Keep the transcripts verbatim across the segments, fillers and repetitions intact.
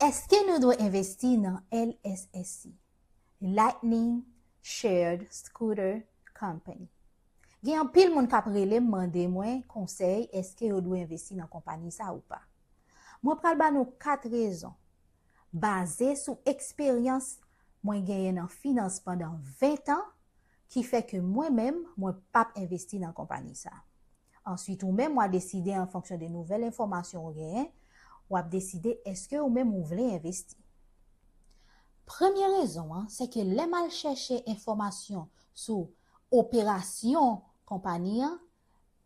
Èske nou dwe envesti nan L S S C, Lightning Shared Scooter Company? Gen anpil moun k ap rele m mande mwen konsèy, èske yo dwe envesti nan konpayi sa ou pa. Mwen pral ba nou kat rezon, baze sou eksperyans mwen genyen nan finans pandan ven tan, ki fè ke mwen menm, mwen p ap envesti nan konpayi sa. Answit, ou menm, w a deside an fonksyon de nouvèl enfòmasyon ou genyen, w ap deside èske ou menm ou vle envesti. Premye rezon an, se ke lè m al chèche enfòmasyon sou operasyon konpayi an,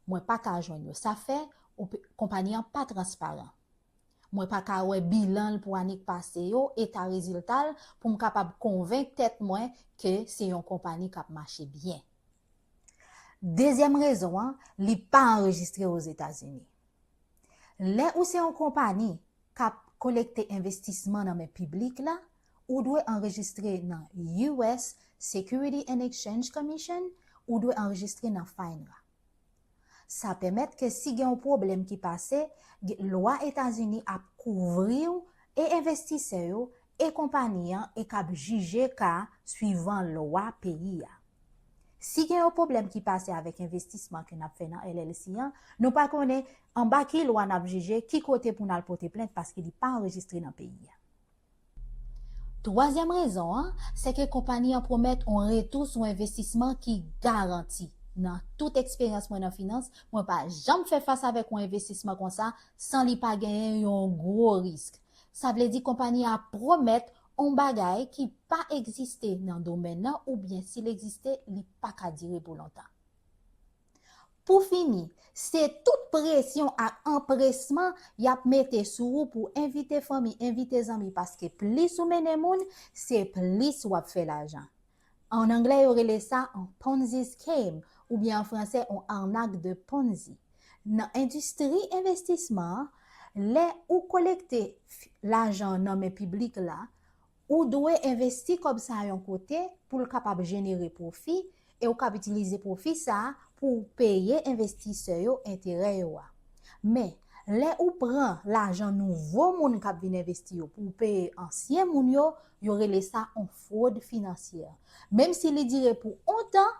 mwen pa ka jwenn yo. Sa fè, ope-, konpayi an pa transparan. Mwen pa ka wè bilan l pou ane k pase yo, eta rezilta l, pou m kapab konvenk tèt mwen ke se yon konpayi k ap mache byen. Dezyèm rezon an, li pa anrejistre Ozetazini. Lè ou se yon konpayi k ap kolekte envestisman nan men piblik la, ou dwe anrejistre nan U S Security and Exchange Commission, ou dwe anrejistre nan FINRA. Sa pèmèt ke si gen yon pwoblèm ki pase, ge-, lwa Etazini ap kouvri w e envestisè yo e konpayi an e k ap jije ka swivan lwa peyi a. Si gen yon pwoblèm ki pase avèk envestisman ke n ap fè nan L L C an, nou pa konnen anba ki lwa n ap jije, ki kote pou n al pote plent paske li pa anrejistre nan peyi a. Twazyèm rezon an, se ke konpayi an pwomèt yon retou sou envestisman ki garanti. Nan tout eksperyans mwen nan finans, mwen pa janm fè fas avèk yon envestisman konsa san li pa genyen yon gwo risk. Sa vle di konpayi an ap pwomèt yon bagay ki pa egziste nan domèn nan oubyen si l egziste, li pa ka dire pou lontan. Pou fini, se tout presyon ak anpresman y ap mete sou ou pou envite fanmi, envite zanmi, paske plis ou mennen moun, se plis w ap fè lajan. An anglè, yo rele sa yon Ponzi scheme, oubyen an fransè, yon arnaque de Ponzi. Nan endistri envestisman an, lè ou kolekte f-, lajan nan men piblik la, ou dwe envesti kòb sa a yon kote pou l kapab jenere pwofi e ou kab itilize pwofi sa a pou w peye envestisè yo enterè yo a. Men, lè ou pran lajan nouvo moun k ap vin envesti yo pou w peye ansyen moun yo, yo rele sa yon fwod finansyè. Menm si li dire pou yon tan,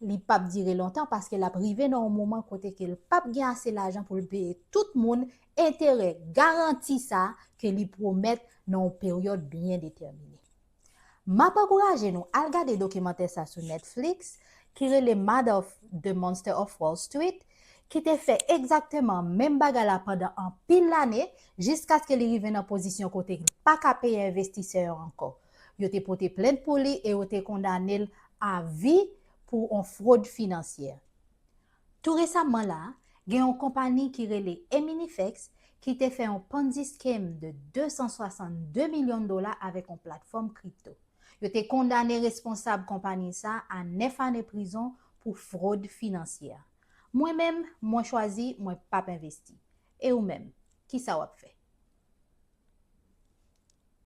li p ap dire lontan paske l ap rive nan yon moman kote ke l p ap gen ase lajan pou l peye tout moun enterè garanti sa ke li pwomèt nan yon peryòd byen detèmine. M ap ankouraje nou al gade dokimantè sa sou Netflix ki rele Madoff, The Monster of Wall Street, ki te fè egzakteman menm bagay la pandan anpil lane, jiskaske li rive nan pozisyon kote li pa ka peye envestisè yo ankò. Yo te pote plent pou li e yo te kondane l a vi pou yon fwod finansyè. Tou resaman la, gen yon konpayi ki rele Eminifex ki te fè yon Ponzi scheme de de san swasannde milyon dola avèk yon platfòm kripto. Yo te kondane responsab konpayi sa a a nèf ane prizon pou fwod finansyè. Mwen menm, mwen chwazi, mwen p ap envesti. E ou menm, kisa w ap fè?